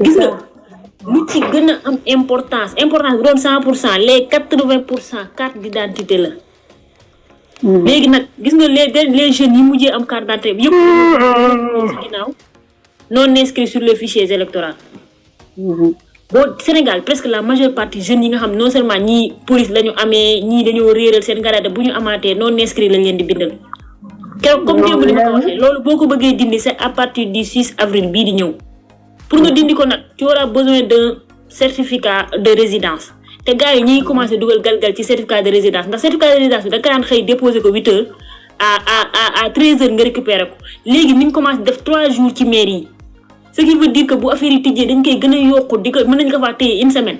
gis nga lu ci gën a am importance bu doon 100% les 80% carte d'identité la. léegi nag gis nga les jeunes yi mujjee am carte d'identité bi yëpp ci ginnaaw non inscrits sur les fichiers électoraux. boo Sénégal presque la majeure partie jeunes yi nga xam non seulement ñii police la ñu amee ñii dañoo réeral seen garaade bu ñu amaatee non inscrits lañ leen di bindal. keroog comme démb ni ma ko waxee loolu boo ko bëggee dindi c'est à partir du 6 avril bii di ñëw pour nga dindi ko nag tu auras besoin d'un certificat de résidence te gars yi ñuy commencé dugal galgal ci certificat de résidence ndax certificat de résidence bi da nga daan xëy déposer ko 8 heures à 13 heures nga récupérer ko léegi mi ngi commencé def 3 jours ci mairie yi ce qui veut dire que bu affaire yi tijjee dañ koy gën a yokku di ko mën nañ ko faa téye une semaine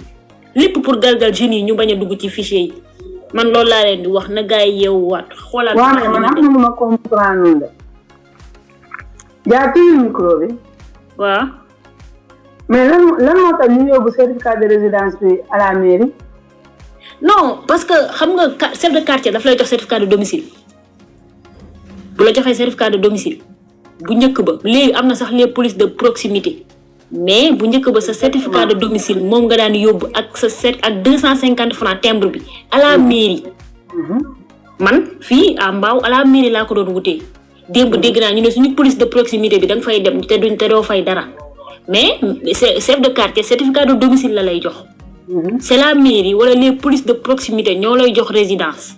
lépp pour galgal jeunes yi ñu bañ a dugg ci fichier yi man loolu laa leen di wax na gars yi yeewuwaat xoolaat. waaw mais man am na ma comprendre de jaa téye micro bi. waaw. mais lan moo tax ñu yóbbu certificat de résidence bi à la mairie. non parce que xam nga chef de quartier daf lay jox certificat de domicile bu la joxee certificat de domicile bu njëkk ba léegi am na sax les polices de proximité mais bu njëkk ba sa certificat de domicile moom nga daan yóbbu ak sa ak 250 francs timbre bi à la mairie. man fii à Mbao à la mairie laa ko doon wutee démb dégg naa ñu ne suñu police de proximité bi da nga fay dem te doo fay dara mais chef de quartier certificat de domicile la lay jox. c'est la mairie wala les polices de proximité ñoo lay jox résidence.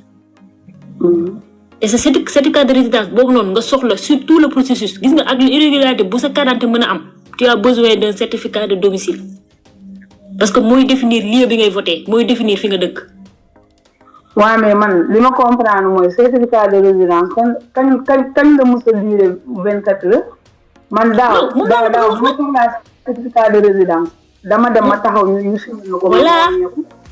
et ce certificat de résidence boobu noonu nga soxla sur tout le processus gis nga ak irrégularité bu sa carte mën a am tu as besoin d'un certificat de domicile parce que mooy définir lieu bi ngay voter mooy définir fi nga dëkk. waaw mais man li ma comprendre mooy certificat de résidence kañ la mos a duré 24 heures. man daaw bu ma soxlaa certificat de résidence dama dem ma taxaw ñu signé ko.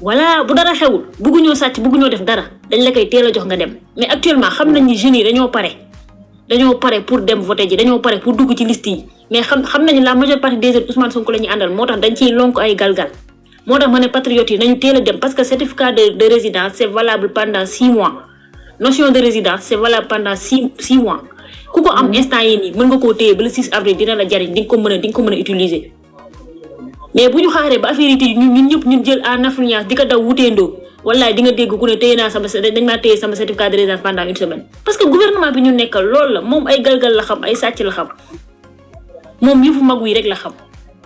voilà bu dara xewul bëgguñoo sàcc bëgguñoo def dara dañ la koy teel a jox nga dem mais actuellement xam nañ ni jeunes yi dañoo pare pour dem voter ji dañoo pare pour dugg ci liste yi mais xam nañu la majeure partie des jeunes Ousmane Sonko la ñuy àndal moo tax dañ ciy lonk ay galgal moo tax ma ne patriotes yi nañu teel a dem parce que certificat de résidence c'est valable pendant 6 mois notion de résidence c'est valable pendant 6 mois ku ko am instant yi nii mën nga koo téye ba le 6 avril dina la jariñ di nga ko mën a utiliser. mais bu ñu xaaree ba affaire yi ñun ñëpp ñu jël en affluence di ko daw wuteendoo wallaay di nga dégg ku ne téye naa dañ maa téye sama certificat de résidence pendant une semaine. parce que gouvernement bi ñu nekkal loolu la moom ay galgal la xam ay sàcc la xam moom yëfu mag wi rek la xam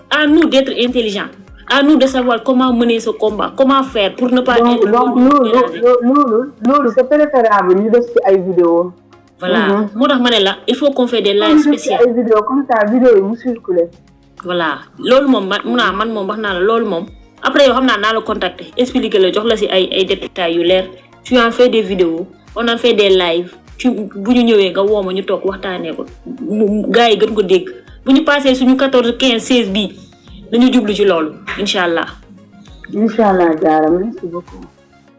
à nous d'être intelligents à nous de savoir comment mener ce combat comment faire pour ne pas. donc loolu c'est préférable ñu def ci ay vidéo. voilà moo tax ma ne la il faut qu'on fait des lives spéciaux. ay vidéo comme ça vidéo yi mu circuler. voilà loolu moom man moom wax naa la loolu moom après yow xam naa la contacter expliquer la jox la ci ay détails yu leer tu en fais des vidéos on en fait des lives bu ñu ñëwee nga woo ma ñu toog waxtaanee ko gars yi gën ko dégg bu ñu passé suñu 14 15 16 bii dañu jublu ci loolu incha allah. Diarra merci beaucoup.